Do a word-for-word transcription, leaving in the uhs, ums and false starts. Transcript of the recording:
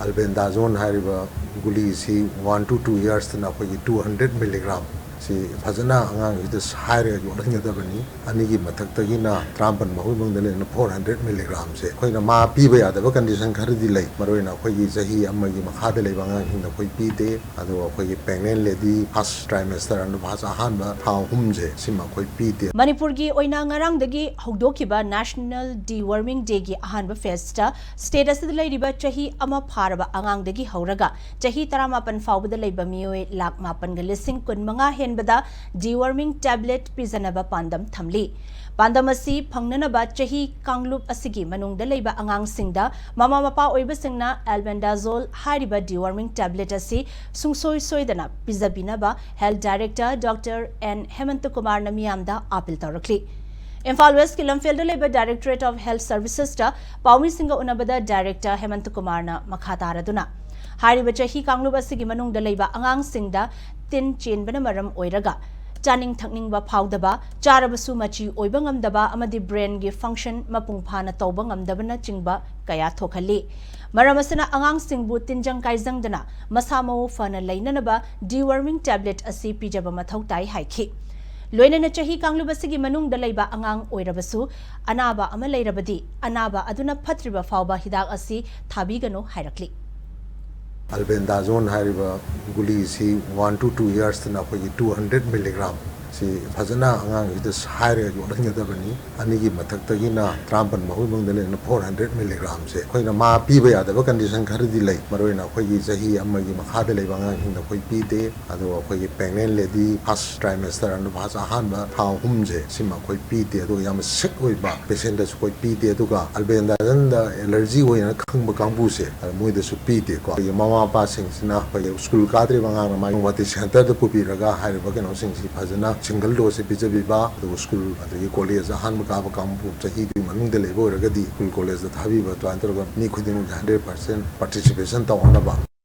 ꯑꯜꯕꯦꯟꯗꯥꯖꯣꯟ ꯍꯥꯏꯔꯤꯕ ꯒꯨꯂꯤꯁꯤ one two two ꯌꯔꯁꯇꯅ ꯑꯩꯈꯣꯏꯒꯤ two hundred milligram ꯁꯤ ꯐꯖꯅ ꯑꯉꯥꯡꯁꯤꯗ ꯁꯥꯏꯔꯒ ꯌꯣꯠꯍꯟꯒꯗꯕꯅꯤ꯫ ꯑꯅꯤꯒꯤ ꯃꯊꯛꯇꯒꯤꯅ ꯇꯔꯥꯃꯥꯄꯟ ꯐꯥꯎꯒꯤ ꯃꯅꯨꯡꯗ ꯂꯩꯔꯒꯅ ꯐꯣꯔ ꯍꯟꯗ꯭ꯔꯦꯠ ꯃꯤꯂꯤꯒ꯭ꯔꯥꯝꯁꯦ ꯑꯩꯈꯣꯏꯅ ꯃꯥ ꯄꯤꯕ ꯌꯥꯗꯕ ꯀꯟꯗꯤꯁꯟ ꯈꯔꯗꯤ ꯂꯩ꯫ ꯃꯔꯨꯑꯣꯏꯅ ꯑꯩꯈꯣꯏꯒꯤ ꯆꯍꯤ ꯑꯃꯒꯤ ꯃꯈꯥꯗ ꯂꯩꯕ ꯑꯉꯥꯡꯁꯤꯡꯗ ꯑꯩꯈꯣꯏ ꯄꯤꯗꯦ꯫ ꯑꯗꯨꯒ ꯑꯩꯈꯣꯏꯒꯤ pregnant lady, first trimester ꯑꯃꯗꯤ first ꯑꯍꯥꯟꯕ ꯊꯥ ꯑꯍꯨꯝꯁꯦ ꯁꯤꯃ ꯑꯩꯈꯣꯏ ꯄꯤꯗꯦ꯫ ꯃꯅꯤꯄꯨꯔꯒꯤ ꯑꯣꯏꯅ ꯉꯔꯥꯡꯗꯒꯤ ꯍꯧꯗꯣꯛꯈꯤꯕ National Deworming Dayꯒꯤ ꯑꯍꯥꯟꯕ phaseꯇ state ꯑꯁꯤꯗ ꯂꯩꯔꯤꯕ ꯆꯍꯤ ꯑꯃ ꯐꯥꯔꯕ ꯑꯉꯥꯡꯗꯒꯤ ꯍꯧꯔꯒ ꯆꯍꯤ ꯇꯔꯥꯃꯥꯄꯟ ꯐꯥꯎꯕꯗ ꯂꯩꯕ ꯃꯤꯑꯣꯏ ꯂꯥꯈ ꯃꯥꯄꯟꯒ ꯂꯤꯁꯤꯡ ꯀꯨꯟꯃꯉꯥ ꯍꯦꯟꯕꯗ deworming tablet ꯄꯤꯖꯅꯕ ꯄꯥꯟꯗꯝ ꯊꯝꯂꯤ꯫ ꯄꯥꯟꯗꯝ ꯑꯁꯤ ꯐꯪꯅꯅꯕ ꯆꯍꯤ ꯀꯥꯡꯂꯨꯞ ꯑꯁꯤꯒꯤ ꯃꯅꯨꯡꯗ ꯂꯩꯕ ꯑꯉꯥꯡꯁꯤꯡꯗ ꯃꯃꯥ ꯃꯄꯥ ꯑꯣꯏꯕꯁꯤꯡꯅ albendazole ꯍꯥꯏꯔꯤꯕ deworming tablet ꯑꯁꯤ ꯁꯨꯡꯁꯣꯏ ꯁꯣꯏꯗꯅ ꯄꯤꯖꯕꯤꯅꯕ Health Director Doctor N ꯍꯦꯃꯟꯇ ꯀꯨꯃꯥꯔꯅ ꯃꯤꯌꯥꯝꯗ appeal ꯇꯧꯔꯛꯂꯤ꯫ ꯏꯝꯐꯥꯜ Westꯀꯤ ꯂꯝꯐꯦꯜꯗ ꯂꯩꯕ Directorate of Health Servicesꯇ ꯄꯥꯎꯃꯤꯁꯤꯡꯒ ꯎꯅꯕꯗ Director ꯍꯦꯃꯟꯇ ꯀꯨꯃꯥꯔꯅ ꯃꯈꯥ ꯇꯥꯔꯗꯨꯅ ꯍꯥꯏꯔꯤꯕ ꯆꯍꯤ ꯀꯥꯡꯂꯨꯞ ꯑꯁꯤꯒꯤ ꯃꯅꯨꯡꯗ ꯂꯩꯕ ꯑꯉꯥꯡꯁꯤꯡꯗ ꯇꯤꯟ ꯆꯦꯟꯕꯅ ꯃꯔꯝ ꯑꯣꯏꯔꯒ ꯆꯥꯅꯤꯡ ꯊꯛꯅꯤꯡꯕ ꯐꯥꯎꯗꯕ, ꯆꯥꯔꯕꯁꯨ ꯃꯆꯤ ꯑꯣꯏꯕ ꯉꯝꯗꯕ ꯑꯃꯗꯤ brainꯒꯤ function ꯃꯄꯨꯡ ꯐꯥꯅ ꯇꯧꯕ ꯉꯝꯗꯕꯅꯆꯤꯡꯕ ꯀꯌꯥ ꯊꯣꯛꯍꯜꯂꯤ꯫ ꯃꯔꯝ ꯑꯁꯤꯅ ꯑꯉꯥꯡꯁꯤꯡꯕꯨ ꯇꯤꯟꯖꯪ ꯀꯥꯏꯖꯪꯗꯅ ꯃꯁꯥ ꯃꯎ ꯐꯅ ꯂꯩꯅꯅꯕ deworming tablet ꯑꯁꯤ ꯄꯤꯖꯕ ꯃꯊꯧ ꯇꯥꯏ ꯍꯥꯏꯈꯤ꯫ ꯂꯣꯏꯅꯅ ꯆꯍꯤ ꯀꯥꯡꯂꯨꯞ ꯑꯁꯤꯒꯤ ꯃꯅꯨꯡꯗ ꯂꯩꯕ ꯑꯉꯥꯡ ꯑꯣꯏꯔꯕꯁꯨ ꯑꯅꯥꯕ ꯑꯃ ꯂꯩꯔꯕꯗꯤ ꯑꯅꯥꯕ ꯑꯗꯨꯅ ꯐꯠꯇ꯭ꯔꯤꯕ ꯐꯥꯎꯕ ꯍꯤꯗꯥꯛ ꯑꯁꯤ ꯊꯥꯕꯤꯒꯅꯨ ꯍꯥꯏꯔꯛꯂꯤ꯫ Albendazole ꯍꯥꯏꯔꯤꯕ ꯒꯨꯂꯤꯁꯤ ꯋꯥꯟ ꯇꯨ ꯇꯨ ꯌꯔꯁꯇꯅ ꯑꯩꯈꯣꯏꯒꯤ ꯇꯨ ꯍꯟꯗ꯭ꯔꯦꯠ ꯃꯤꯂꯤꯒ꯭ꯔꯥꯝ ꯁꯤ ꯐꯖꯅ ꯑꯉꯥꯡꯁꯤꯗ ꯁꯥꯏꯔꯒ ꯌꯣꯠꯍꯟꯒꯗꯕꯅꯤ꯫ ꯑꯅꯤꯒꯤ ꯃꯊꯛꯇꯒꯤꯅ ꯇꯔꯥꯃꯥꯄꯟ ꯐꯥꯎꯒꯤ ꯃꯅꯨꯡꯗ ꯂꯩꯔꯒꯅ ꯐꯣꯔ ꯍꯟꯗ꯭ꯔꯦꯠ ꯃꯤꯂꯤꯒ꯭ꯔꯥꯝꯁꯦ ꯑꯩꯈꯣꯏꯅ ꯃꯥ ꯄꯤꯕ ꯌꯥꯗꯕ ꯀꯟꯗꯤꯁꯟ ꯈꯔꯗꯤ ꯂꯩ꯫ ꯃꯔꯨꯑꯣꯏꯅ ꯑꯩꯈꯣꯏꯒꯤ ꯆꯍꯤ ꯑꯃꯒꯤ ꯃꯈꯥꯗ ꯂꯩꯕ ꯑꯉꯥꯡꯁꯤꯡꯗ ꯑꯩꯈꯣꯏ ꯄꯤꯗꯦ꯫ ꯑꯗꯨꯒ ꯑꯩꯈꯣꯏꯒꯤ pregnant lady, first trimester ꯑꯃꯗꯤ first ꯑꯍꯥꯟꯕ ꯊꯥ ꯑꯍꯨꯝꯁꯦ ꯁꯤꯃ ꯑꯩꯈꯣꯏ ꯄꯤꯗꯦ꯫ ꯑꯗꯨꯒ ꯌꯥꯝꯅ sick ꯑꯣꯏꯕ patientꯇꯁꯨ ꯑꯩꯈꯣꯏ ꯄꯤꯗꯦ꯫ ꯑꯗꯨꯒ albendazole allergy ꯑꯣꯏꯅ ꯈꯪꯕ ꯀꯥꯡꯕꯨꯁꯦ ꯑꯗ ꯃꯣꯏꯗꯁꯨ ꯄꯤꯗꯦꯀꯣ꯫ ꯑꯩꯈꯣꯏꯒꯤ ꯃꯃꯥ ꯃꯄꯥꯁꯤꯡꯁꯤꯅ ꯑꯩꯈꯣꯏꯒꯤ ꯁ꯭ꯀꯨꯜ ꯀꯥꯗ꯭ꯔꯤꯕ ꯑꯉꯥꯡꯅ ꯃꯥꯒꯤ ꯑꯪꯒꯟꯋꯥꯗꯤ centreꯗ ꯄꯨꯕꯤꯔꯒ ꯍꯥꯏꯔꯤꯕ ꯀꯩꯅꯣꯁꯤꯡꯁꯤ ꯐꯖꯅ single doseꯁꯦ ꯄꯤꯖꯕꯤꯕ, ꯑꯗꯨꯒ ꯁ꯭ꯀꯨꯜ ꯑꯗꯒꯤ ꯀꯣꯂꯦꯖ ꯑꯍꯥꯟꯕ ꯀꯥꯕ ꯀꯥꯡꯕꯨ ꯆꯍꯤꯗꯨꯒꯤ ꯃꯅꯨꯡꯗ ꯂꯩꯕ ꯑꯣꯏꯔꯒꯗꯤ ꯁ꯭ꯀꯨꯜ ꯀꯣꯂꯦꯖꯇ ꯊꯥꯕꯤꯕ, ꯑꯗꯨꯃꯥꯏꯅ ꯇꯧꯔꯒ ꯃꯤ ꯈꯨꯗꯤꯡꯃꯛꯀꯤ ꯍꯟꯗ꯭ꯔꯦꯠ ꯄꯥꯔꯁꯦꯟ participation ꯇꯧꯍꯟꯅꯕ꯫